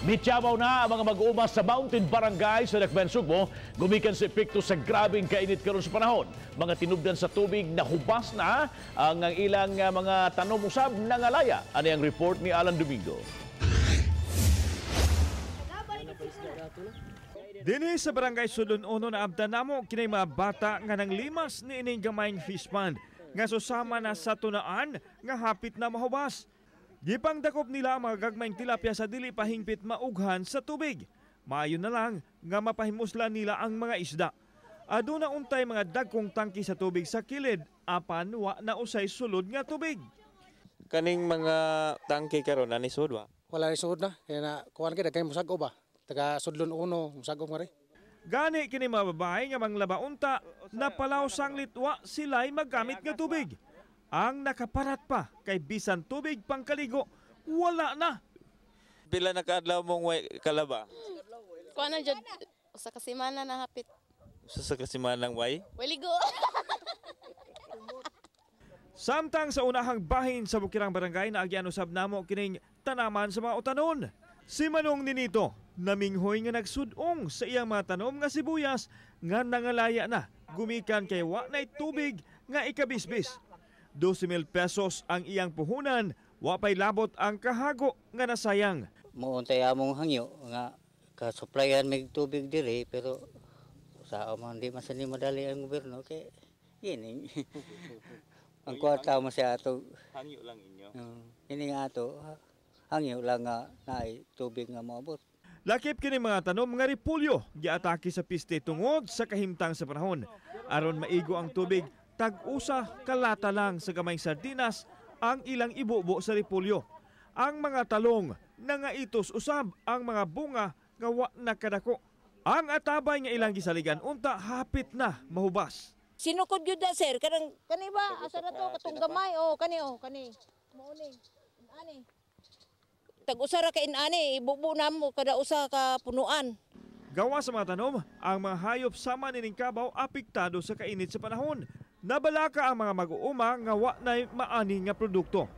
Mityabaw na ang mga mag-uuma sa Mountain Barangay sa Dakbayan, Sugbo, gumikan sa epekto sa grabeng kainit karon sa panahon. Mga tinubdan sa tubig na hubas na ang ilang mga tanom usab nangalaya. Ani ang report ni Alan Domingo. Dinhi sa Barangay Sudlon Uno na abdan namo kinay mga bata nga nanglimas ni ining gamayng fish pond nga susama na sa tunaan nga hapit na mahubas. Gipangdakop nila ang mga gagmayng tilapia sa dili pahingpit maughan sa tubig. Maayo na lang nga mapahimuslan nila ang mga isda. Aduna untay mga dagkong tangki sa tubig sa kilid apan wa na usay sulod nga tubig. Kaning mga tangki karon ani sud wa? Wala ni sud na kaya na kuan kay daghay musag-o ba. Taga Sudlon Uno musag-o nga ri. Gani kini mga babae nga manglaba unta napalaw sanglit wa sila'y maggamit nga tubig. Ang nakaparat pa kay bisan tubig pangkaligo wala na. Pila na kaadlaw mong way kalaba? Kuan na jud usa ka semana na hapit. Usa sa kasimanang way? Waligo. Samtang sa unahang bahin sa Bukirang Barangay naagyan usab namo kining tanaman sa mga utanon. Si Manong Ninito naminghoy nga nagsudong sa iyang mga tanom nga sibuyas nga nangalaya na gumikan kay wa nay tubig nga ikabisbis. 12,000 pesos ang iyang puhunan, wa pay labot ang kahago nga nasayang. Muuntay among hangyo nga kasuplayan mig tubig diri pero sa man di man sa ni madali ang gobyerno kay ini. Ang kwarta mo siya ato. Hangyo lang inyo. Ini nga ato hangyo lang nga naay tubig nga moabot. Lakip kini mga tanom nga repolyo giatake sa piste tungod sa kahimtang sa panahon. Aron maigo ang tubig, tag-usa kalata lang sa gamayng sardinas ang ilang ibubo sa repolyo. Ang mga talong nangaitos usab ang mga bunga nga wa nakadako. Ang atabay nga ilang gisaligan unta hapit na mahubas. Sinukod gyud na sir kanang kani ba asa na to katong gamay oh kani oh kani. Mao ni. Ani. Tag usa ra ka inani ibubo namo kada usa ka punuan. Gawa sa mga tanom, ang mga hayop sama nining kabaw apektado sa kainit sa panahon. Nabalaka ang mga mag-uuma nga wa nay maani nga produkto.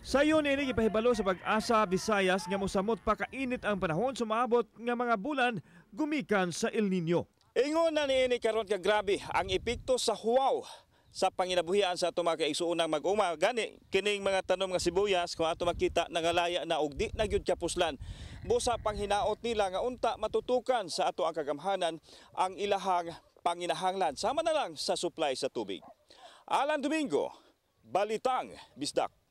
Sayon ini gipahibalo sa Pag-asa Visayas nga mosamot pa kainit ang panahon sumaabot nga mga bulan gumikan sa El Nino. Ingon na niini karon ka grabe ang epekto sa huwaw sa panginabuhian sa ato mga kaigsuonang mag-uma. Gani kining mga tanom nga sibuyas kung ato makita nangalaya na og di na gyud kapuslan. Busa panghinaot nila nga unta matutukan sa ato ang kagamhanan ang ilahang panginahanglan sama na lang sa supply sa tubig. Alan Domingo, Balitang Bisdak.